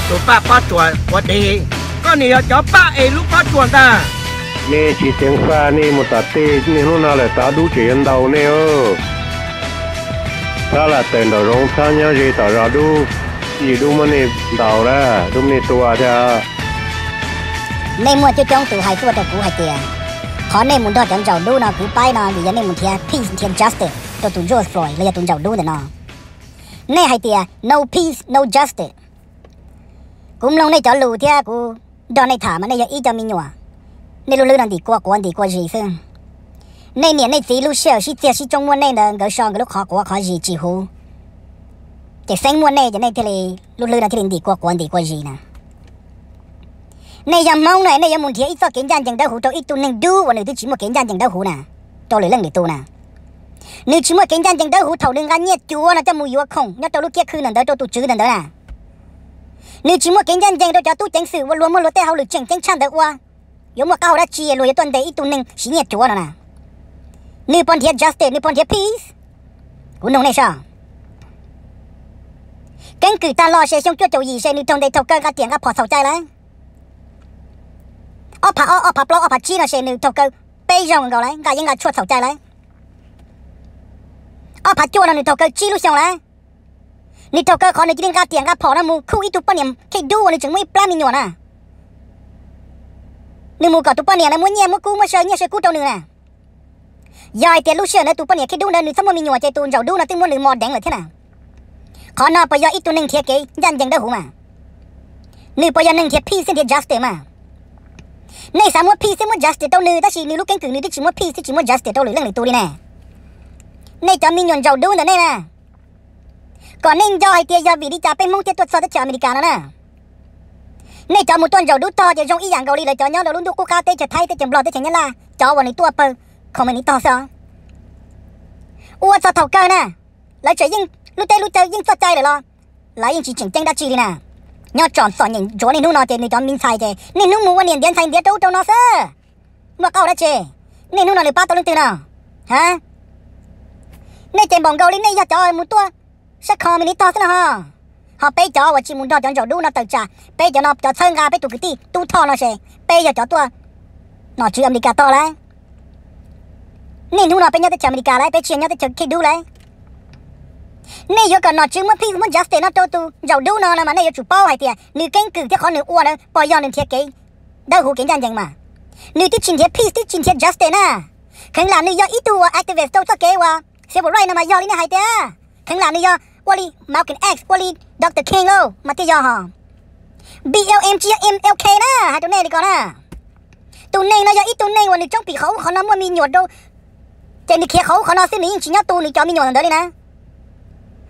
Tus paj pob tsuas quav dev, koj niam yog cov paj es lub pob tsuas ntag. Nej tsis ceev faj, nej mus tom tej niaj hnub no lawm, tov dub tseem yuav ntaus nej. Txhob lam tawm nraum zoov, txhob nyob ze tom zos dub, yim dub muab nej ntaus lawm, dub muab nej tua thiab. Nej muaj coob coob tus hais tuaj rau kuv hais tias, qhov nej mus nrog cov ntsaum dub no kwv paib no vim yog nej mus nrhiav peace nrhiav justice rau tus George Floyd los yog tus ntsaum dub ntawm no. Nej hais tias no peace, no justice. Kuv mloog nej cov lus thiab kuv nrog nej tham mas nej yog ib cov me nyuam, nej lub hlwb no ntim kua quav ntim kua zis xwb. Nej niam nej txiv lub sij hawm sib txiag sib tsoob muab nej ntawd, nkawd so nkawd lub qhov quav qhov zis tsis huv, ces xeeb muaj nej ces nej thiaj li, lub hlwb no thiaj li ntim kua quav ntim kua zis na. Nej yog Hmoob no nej yuav mus nrhiav ib txoj kev ncaj ncees dawb huv rau ib tug neeg dub uas nws twb tsis muaj kev ncaj ncees dawb huv na, rau lwm leej lwm tus na. Nws tsis muaj kev ncaj ncees dawb huv thaum nws nqa nyiaj cuav no coj mus yuav khoom nyob rau lub kiab khw ntawm ntawd rau tus tswv ntawm ntawd na. Nws tsis muaj kev ncaj ncees rau cov tub ceev xwm uas luag muaj luag tej hauj lwm tseem ceeb tshaj ntawd ua, yuav muaj qab hau dab tsi luag yuav tuaj ntes ib tug neeg siv nyiaj cuav no na. Nws puas nrhiav justice, nws puas nrhiav peace? Kuv nug nej saib. Keeb kwm tag los ces xyoo cuaj caum yim ces nws raug ntes thaum kawg nqa riam nqa phom txhaum cai lawm. Ob phav ob, ob phav plaub, ob phav tsib no ces nws raug kaw peb zaug nkaus lawm, nqa yeeb nqa tshuaj txhaum cai lawm. Ob phav cuaj no nws raug kaw tsib lub xyoo lawm. Nws raug kaw qhov nws cia li nqa riam nqa phom no mus khuj ib tug poj niam khej dub uas nws tseem muaj ib plab me nyuam na. Nws mus kom tus poj niam ntawd muab nyiaj muab kub, muab saw nyiaj saw kub rau nws na. Yog hais tias lub sij hawm ntawd tus poj niam khej dub ntawd nws txhob muaj me nyuam ces tus ntsaum dub no twb muab nws mos deev lawm thiab na. Qhov no puas yog ib tug neeg nrhiav kev ncaj ncees dawb huv mas? Nws puas yog neeg nrhiav peace thiab nrhiav justice mas? Nej xav muab peace thiab muab justice rau nws tab sis nws lub keeb kwm nws twb tsis muab peace thiab tsis muab justice rau lwm leej lwm tus li ne. Nej cov me nyuam ntsaum dub ntawm nej na, kom nej nco hais tias yog vim li cas peb Hmoob thiaj tuaj txog teb chaws Amelikas no na. Nej cov mus tuaj ntsaum dub tog ces zoo ib yam nkaus li lawv cov nyob rau lub ntuj qub qab teb chaws Thaib, teb chaws Nplog, teb chaws Nyab Laj, cov uas nws tuaj pawg khoom me niv tog xwb. Ua txog thaum kawg na, lawv tseem yeej lub teb lub chaw yeej txoj cai lawm los lawv yeej tsis tseem ceeb dab tsi li na. Nyob tsom txom nyem ntsuav niaj hnub no ces nws cov me ntxhais ces niaj hnub mus ua niam ntiav ntxhais ntiav rau ub rau no xwb. Muaj qab hau dab tsi? Niaj hnub no nws pab tau leej twg no? Ha? Nej ces npaum nkaus li nej yog cov mus tuaj sab khoom me niv tog xwb no ho. Ho peb cov uas tsis mus nrog cov ntsaum dub no tawm tsam, peb cov no cov txhawb nqa peb tus kwv tij Tub Thoj no ces peb yog cov tuaj nom tswv Amelikas tog lawm. Niaj hnub no peb nyob teb chaws Amelikas lawm, peb tsis yog nyob teb chaws khej dub lawm. Nej yuav kom nom tswv muab peace muab justice no rau tus ntsaum dub no no mas nej yuav tsum paub hais tias nws keeb kwm thiab qhov nws ua ntawd puas yog nws nrhiav kev dawb huv kev ncaj ncees mas. Nws twb tsis nrhiav peace twb tsis nrhiav justice na. Kheev lam nws yog ib tug uas activist rau txoj kev uas civil rights no mas yog li nej hais tias, kheev lam nws yog ua li Malcolm X, ua li Doctor King lauj mas thiaj yog ho. B L M tsis yog M L K na, hais rau nej li ko na. Tus neeg no yog ib tug neeg uas nws tsoob pim qhov ub qhov no muaj me nyuam rau, ces nws khiav qhov ub qhov no xwb, nws yeej tsis nyob tu nws cov me nyuam ntawd li na.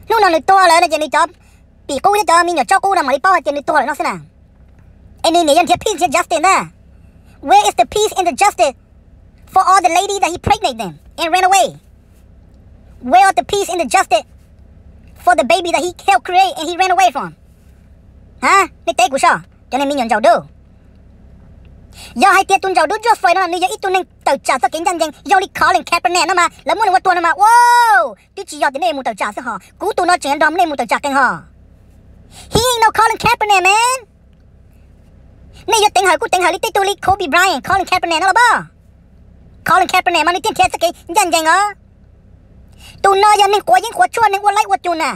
Hnub no nws tuag lawm no ces nws cov pim qub thiab cov me nyuam tsaub qub no mam li paub hais tias nws tuag lawm no xwb na. Es nws niaj yog nrhiav peace nrhiav justice na. Where is the peace and the justice for all the lady that he pregnant them and ran away? Where are the peace and the justice for the baby that he helped create and he ran away from? Ha, nej teb kuv soj, cov neeg me nyuam ntsaum dub. Yog hais tias tus ntsaum dub George Floyd no nws yog ib tug neeg tawm tsam txoj kev ncaj ncees zoo li Colin Kaepernick no mas, lawv muab nws ua tuag no mas, wow, twb tsis yog tias nej mus tawm tsam xwb ho, kuv tus no tseem nrog nej mus tawm tsam qees ho. He ain't no Colin Kaepernick, man. Nej yuav teev hawm kuj teev hawm li tej tug li Kobe Bryant, Colin Kaepernick no los pab. Colin Kaepernick mas nws thiaj nrhiav txoj kev ncaj ncees os. Tus no yog neeg quav yeeb quav tshuaj, neeg ua laib ua cuag na.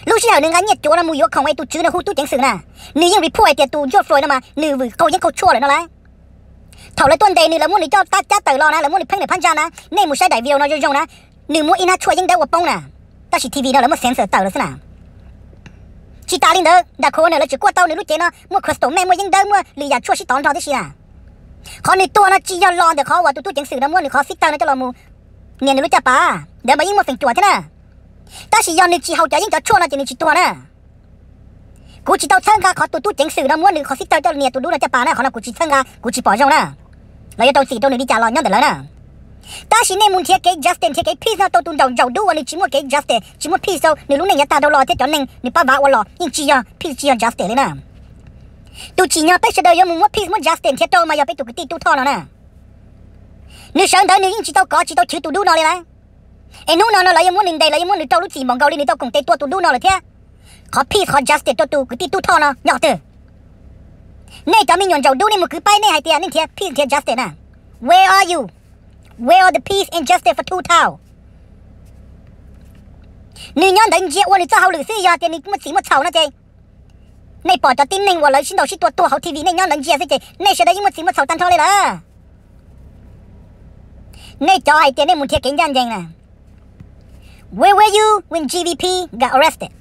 Lub sij hawm nws nqa nyiaj cuav no mus yuav khoom es tus tswv no hu tub ceev xwm na, nws yeej report hais tias tus George Floyd no mas nws vwm qaug yeeb qaug tshuaj lawm no lauj. Thaum lawv tuaj ntes nws, lawv muab nws coj tab cab tawm los na, lawv muab nws pheej nws phab ntsa na, nej mus saib daim video no zoo zoo na, nws muab ib hnab tshuaj yeeb dawb ua poob na, tab sis T V no lawv muab censor tawm lawm xwb na. Tsis tas li ntawd, nram Corona lawv tseem kuaj tau nws lub cev no muaj crystal meth, muaj yeeb dawb, muaj lwm yam tshuaj sib tov nrog tib si na. Qhov nws tuag no tsis yog los ntawm qhov uas tus tub ceev xwm no muab nws qhov xib tawg no coj los mus nias nws lub caj pas, ntawd mas yeej muaj feem cuam thiab na. Tab sis yog nws tsis haus cov yeeb cov tshuaj no ces nws tsis tuag na. Kuv tsis tau txhawb nqa qhov tus tub ceev xwm no muab nws qhov xib tawg coj nias tus dub no caj pas na, qhov no kuv tsis txhawb nqa, kuv tsis pom zoo na. Lawv yuav tau txim rau nws li cas los nyob ntawm lawv na. Tab sis nej mus nrhiav kev justice, nrhiav kev peace no rau tus ntsaum ntsaum dub uas nws tsis muaj kev justice, tsis muaj peace rau nws lub neej yav tag dhau los thiab cov neeg nws pab vav ua los yeej tsis yog peace, tsis yog justice li na. Tus tsim nyog peb sawv daws yuav mus muab peace muab justice nrhiav rau mas yog peb tus kwv tij Tub Thoj no na. Nws sawv ntawd nws yeej tsis tau kov tsis tau chwv tus dub no li lauj. Es hnub no no lawv yuav muab nws ntes, lawv yuav muab nws rau lub txim npaum nkaus li nws tau koom tes tua tus dub no lawm thiab. qhov peace qhov justice rau tus kwv tij Tub Thoj no nyob twg? Nej cov me nyuam ntsaum dub nej mus kwv paib nej hais tias nej nrhiav peace nrhiav justice na. Where are you? Where are the peace and justice for Tub Thoj? Nws nyob ntawd ntsia ua nws txoj hauj lwm xwb, yog tias nws muaj txim muaj txhaum no ces nej pom cov tib neeg uas lawv sib ntaus sib tua tuag hauv T V nej nyob ntawd ntsia xwb ces nej sawv daws yeej muaj txim muaj txhaum tag nrho li lawm. Nej cov hais tias nej mus nrhiav kev ncaj ncees na. Where were you when G V P got arrested?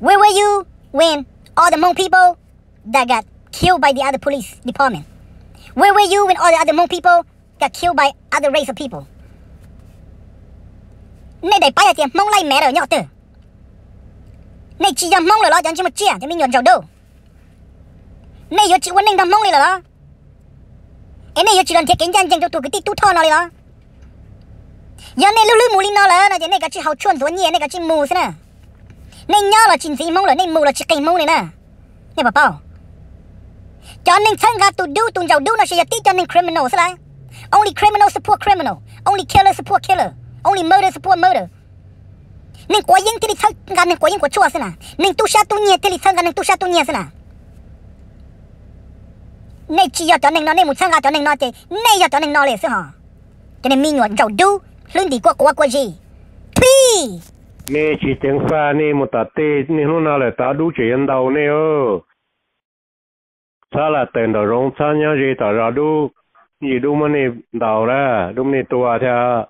Where were you when all the Hmong people that got killed by the other police department? Where were you when all the other Hmong people got killed by other race of people? Nej daim paib hais tias Hmoob life matter nyob twg? Nej tsis yog Hmoob lawm los cov ntsej muag tsiaj, cov me nyuam ntsaum dub? Nej yuav tsis ua neej nrog Hmoob li lawm los? Es nej yuav tsis los nrhiav kev ncaj ncees rau tus kwv tij Tub Thoj no li los? Yog nej lub hlwb mus li no lawm no ces nej kav tsij haus tshuaj ntxuav nyiaj, nej kav tsij mus xwb na. Nej nyob los tsis ntxiv Hmoob lawm, nej mus los tsis qis Hmoob li na. Nej puas paub? Cov neeg txhawb nqa tus dub tus ntsaum dub no ces yog tib cov neeg criminal xwb lawm. Only criminal support criminal, only killer support killer, only murder support murder. Neeg quav yeeb thiaj li txhawb nqa neeg quav yeeb quav tshuaj xwb na, neeg tub sab tub nyiag thiaj li txhawb nqa neeg tub sab tub nyiag xwb na. Nej tsis yog cov neeg no, nej mus txhawb nqa cov neeg no ces nej yog cov neeg no li xwb hos. Cov neeg me nyuam ntsaum dub, hlwb ntim kua quav kua zis. Phij! Nej tsis ceev faj, nej mus tom tej, niaj hnub no lawm tav dub tseem yuav ntaus nej. Txhab lam tawm nraum zoov, txhab nyob ze tom zos dub, yim dub muab nej ntaus lawm, dub muab nej tua thiab.